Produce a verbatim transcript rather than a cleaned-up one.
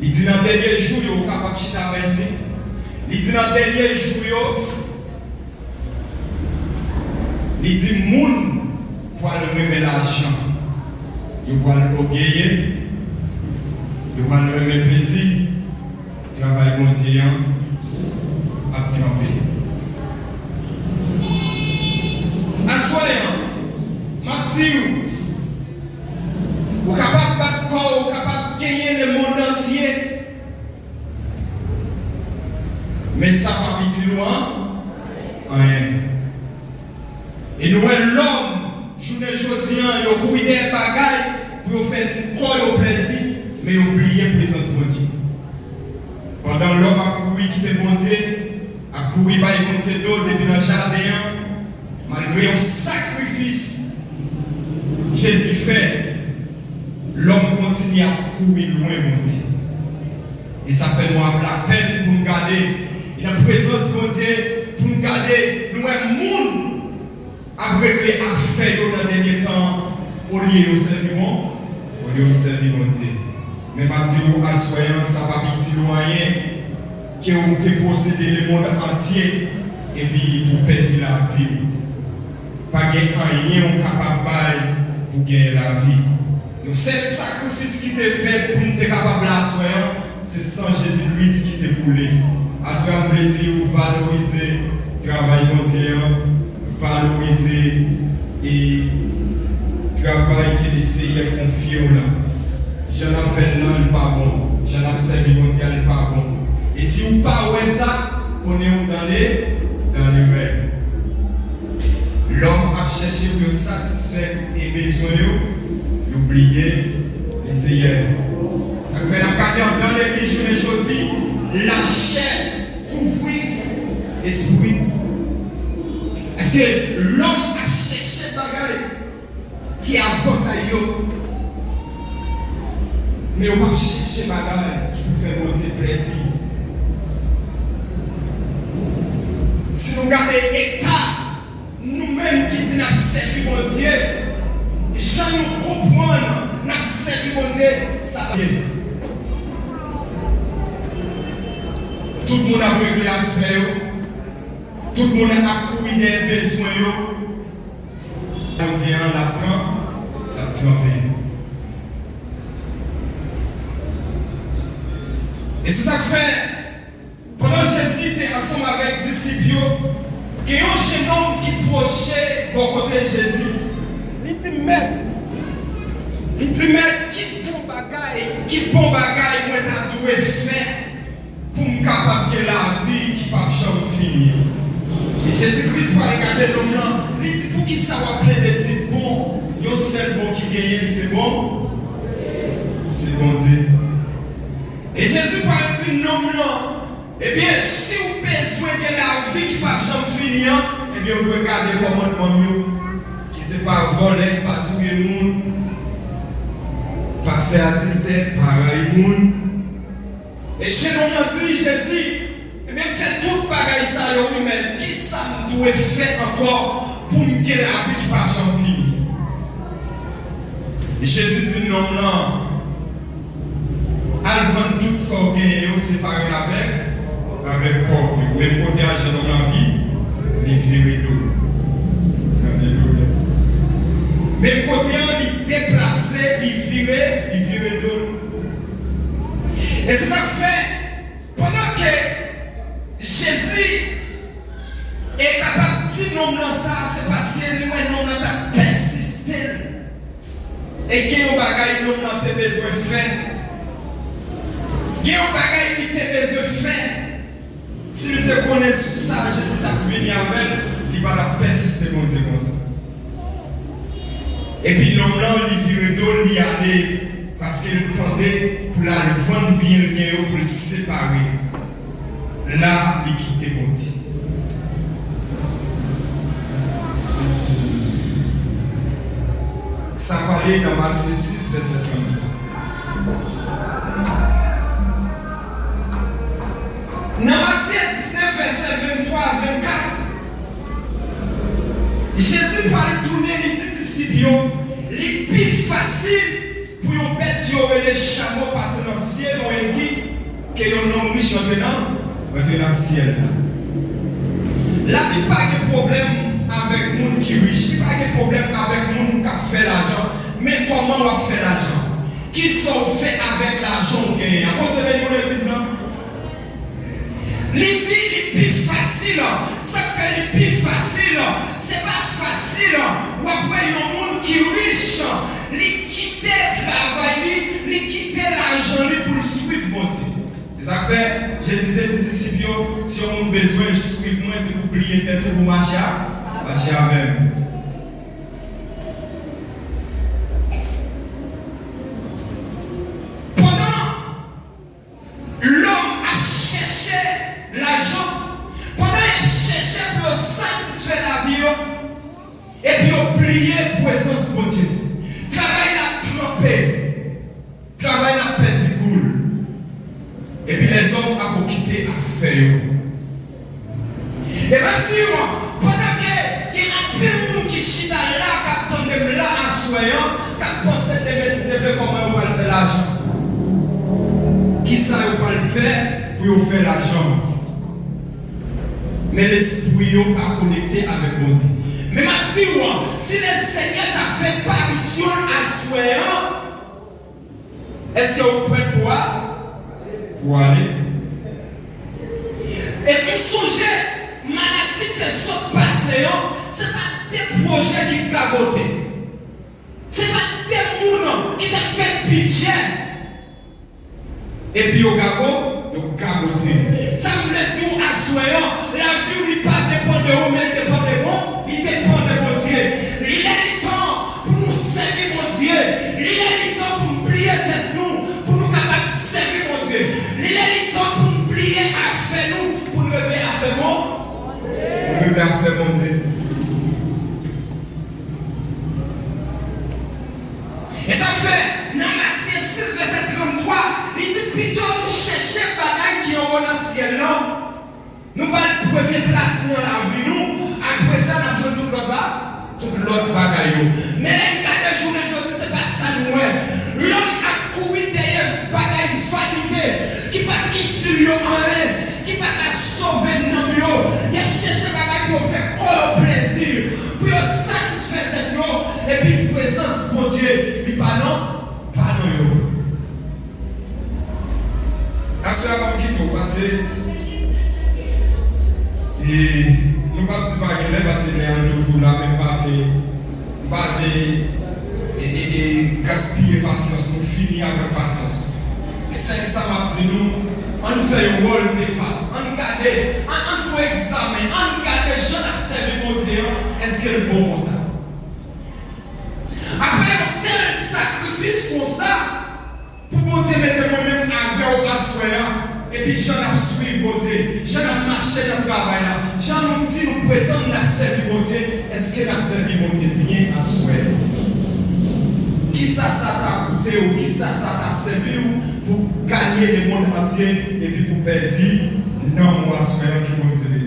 Li di nan dènye jou yo, ou kapab chita vèse. Li di nan dènye jou yo, li di moun pral renmen lajan, yo pral ògeye, yo pral renmen plezi, travay Bondye an ap tranpe. Aswè an, m ap di w, ou kapab bat kò w, ou kapab genyen lemonn antye, men sa p ap itil ou an anyen. E nou wè lòm, jounen jodi an, yo kouri dèyè bagay pou yo fè kò yo plezi, men yo bliye prezans Bondye. Pandan lòm ap kouri kite Bondye, ap kouri bay Bondye do depi nan jaden an, malgre yon sakrifis Jezi fè, lòm kontinye ap kouri lwen Bondye. E sa fè nou ap lapèn pou n gade, e nan prezans Bondye, pou n gade, nou wè moun ap regle afè yo nan dènye tan an, olye yo sèvi Bon, olye yo sèvi Bondye. Men m ap di w, aswè an, sa p ap itil ou anyen ke w te posede lemonn antye, epi pou w pèdi lavi w. Pa gen anyen w kapab bay pou genyen lavi. Yon sèl sakrifis ki te fèt pou n te kapab la aswè an, se san Jezi Kris ki te koule. Aswè a, m vle di w, valorize travay Bondye an, valorize e travay ke Lesenyè konfye w la. Jan n ap fè l lan, li pa bon. Jan n ap sèvi Bondye a, li pa bon. E si w pa wè sa, konnen w dans le, dans l'erreur. Lòm ap chèche pou yo satisfè e bezwen yo, yo bliye Lesenyè. Sa k fè n ap gade anndan legliz jounen jodi, lachè kouvri lespri. Èske lòm ap chèche bagay ki avantay yo, men yo p ap chèche bagay ki pou fè Bondye plèzi? Si nou gade eta nou menm ki di n ap sèvi Bondye, jan nou konprann n ap sèvi Bondye, sa pa. Tout moun ap regle afè yo, tout moun ap kouri dèyè bezwen yo. Bondye an, l ap tran-, l ap tranpe. E se sa k fè, pandan Jezi te ansanm avèk disip yo, gen yon jennonm ki pwoche bò kote Jezi. Li di, Mèt, li di, Mèt, ki bon bagay, ki bon bagay mwen ta dwe fè pou m kapab gen lavi ki p ap janm fini an? E Jezi Kris pral gade nonm lan, li di, poukisa w ap plede di bon, yon sèl bon ki genyen, li se bon? Se Bondye. E Jezi pral di nonm lan, ebyen, si w bezwen gen lavi ki p ap janm fini an, ebyen, w dwe gade kòmandman m yo, ki se pa vòlè, pa touye moun, pa fè adiltè, pa rayi moun. E jennonm nan di Jezi, ebyen, m fè tout bagay sa yo, wi, men kisa m dwe fè ankò pou m gen lavi ki p ap janm fini? Jezi di nonm lan, al vann tout sa w genyen yo, separe l avèk, avèk pòv yo. Menm kote a jennonm lan vi-, li vire do l. Alelouya. Menm kote a, li deplase, li vire, li vire do l. E se sa k fè, pandan ke Jezi e kapab di nonm lan sa, se paske li wè nonm lan t ap pèsiste l. E gen yon bagay nonm lan te bezwen fè. Gen yon bagay li te bezwen fè. Si l te konnen sou sa Jezi t ap vini avè l, li pa t ap pèsiste Bondye konsa. Epi nonm lan, li vire do l, li ale, paske l tande pou l al vann byen l gen yo pou l separe. La, li kite Bondye. Sa pale nan Matye sis, vèsè tranntwa. Nan Matye diznèf, vèsè venntwa a vennkat, Jezi pral tounen, li di disip yo, li pi fasil pou yon bèt yo rele chamo pase nan sye yon engi Ke yon nonm rich rantre nan, rantre nan syèl la. Labib pa gen pwoblèm avèk moun ki rich, li pa gen pwoblèm avèk moun k ap fè lajan. Men kòman w ap fè lajan? Kisa w fè avèk lajan w genyen an? Bondye beni w, legliz lan. Li di li pi fasil, sa k fè li pi fasil, se pa fasil w ap wè yon moun ki rich, li kite travay li, li kite lajan li pou l swiv Bondye. Se sa k fè Jezi te di disip yo, si yon moun bezwen swiv mwen, se pou bliye tèt ou, pou mache a, mache avè m. Pandan lòm ap chèche lajan, pandan y ap chèche pou yo satisfè lavi yo, epi yo bliye prezans Bondye. Travay la ap tranpe, travay la ap pèdi gou l, epi lèzòm ap okipe afè yo. E m ap di w, pandan ke gen anpil moun ki chita la, k ap tande m la aswè an, k ap panse demen, si Dye vle, kòman yo pral fè lajan. Kisa yo pral fè pou yo fè lajan? Men lespri yo pa konekte avèk Bondye. Men m ap di w, si Lesenyè ta fè parisyon l aswè an, èske w prèt pou a-, pou ale? E m sonje maladi k te sot pase an, se pa de pwojè ki gagote. Se pa de moun ki t ap fè bidjè. Epi yo gago-, yo gagote. Sa m vle di w aswè an, lavi w li pa depann de ou, men l depann de Bon-, li depann de Bondye. Li lè li tan pou nou sèvi Bondye. Li lè li tan pou n bliye tèt nou, pou nou kapab sèvi Bondye. Li lè li tan pou n bliye afè nou, pou n regle afè Bon-, pou n regle afè Bondye. E sa k fè, nan Matye sis, vèsè tranntwa, li di, pito nou chèche bagay ki anwo nan syèl lan. Nou ba l premye plas nan lavi nou, apre sa, n ap jwenn tout lòt ba-, tout lòt bagay yo. Men lè n gade jounen jodi, se pa sa n wè. Lòm ap kouri dèyè bagay vanite ki p ap itil yo anyen, ki pa ka sove nanm yo. Y ap chèche bagay pou yo fè kò yo plezi, pou yo satisfè tèt yo, epi prezans Bondye, li pa nan, pa nan yo. Aswè a, ban m kite w pase. E nou p ap di pa gen lè, paske lè an toujou la, men m pa vle, m pa vle, e, e, e, gaspiye pasyans nou, fini avèk pasyans nou. E sèl sa m ap di nou, ann fè yon wòltefas, ann gade, ann, ann fè yon egzamen, ann gade jan n ap sèvi Bondye an, èske l bon konsa? Apre yon tèl sakrifis konsa, pou Bondye mete mwen menm avè w aswè a, epi jan n ap swiv Bondye, jan n ap mache nan travay la, jan nou di nou pretann n ap sèvi Bondye, èske n ap sèvi Bondye byen aswè a? Kisa sa ta koute w, kisa sa ta sèvi w pou ganye lemonn antye epi pou pèdi nanm ou aswè a? Ki Bondye